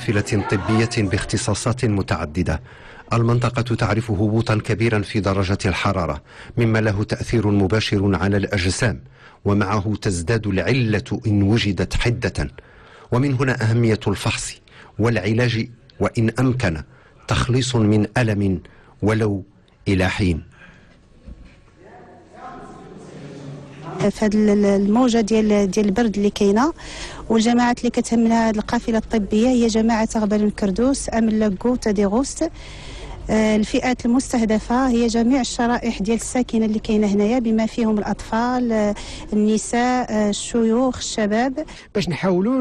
قافلة طبية باختصاصات متعددة. المنطقة تعرف هبوطا كبيرا في درجة الحرارة، مما له تأثير مباشر على الأجسام، ومعه تزداد العلة إن وجدت حدة. ومن هنا أهمية الفحص والعلاج، وإن أمكن تخليص من ألم ولو إلى حين. في هذه الموجة ديال البرد اللي كاينه، والجماعات اللي كتهمنا هذه القافلة الطبية هي جماعة غبال الكردوس، املاكو، تديغوست. الفئات المستهدفة هي جميع الشرائح ديال الساكنة اللي كاينه هنايا، بما فيهم الاطفال، النساء، الشيوخ، الشباب، باش نحاولوا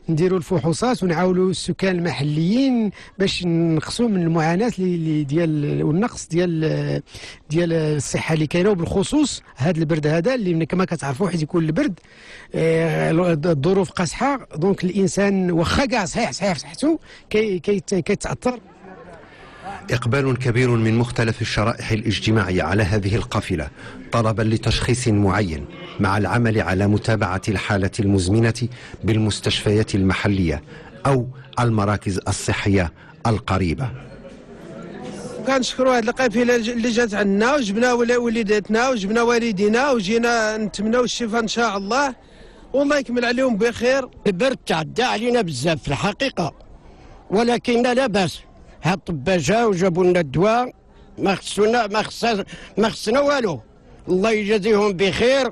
نديروا الفحوصات ونعاولوا السكان المحليين باش نقصوا من المعاناة اللي ديال والنقص ديال الصحة اللي كاينه، وبالخصوص هذا البرد هذا اللي كما كتعرفوا حيت يكون البرد الظروف قاصحة، donc الانسان واخا كاع صحيح في صحته كيتاثر. إقبال كبير من مختلف الشرائح الاجتماعية على هذه القافلة طلبا لتشخيص معين، مع العمل على متابعة الحالة المزمنة بالمستشفيات المحلية أو المراكز الصحية القريبة. كنشكروا هذه القافلة اللي جات عندنا، وجبنا وليداتنا وجبنا والدينا، وجينا نتمناو الشفاء إن شاء الله، والله يكمل عليهم بخير. البرد تعدى علينا بزاف في الحقيقة، ولكن لا باس، هاد الطبا جاو وجابوا لنا الدواء، ما خصنا والو، الله يجازيهم بخير.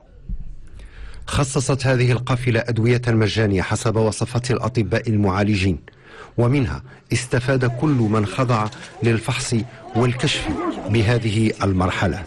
خصصت هذه القافلة أدوية مجانية حسب وصفات الأطباء المعالجين، ومنها استفاد كل من خضع للفحص والكشف بهذه المرحلة.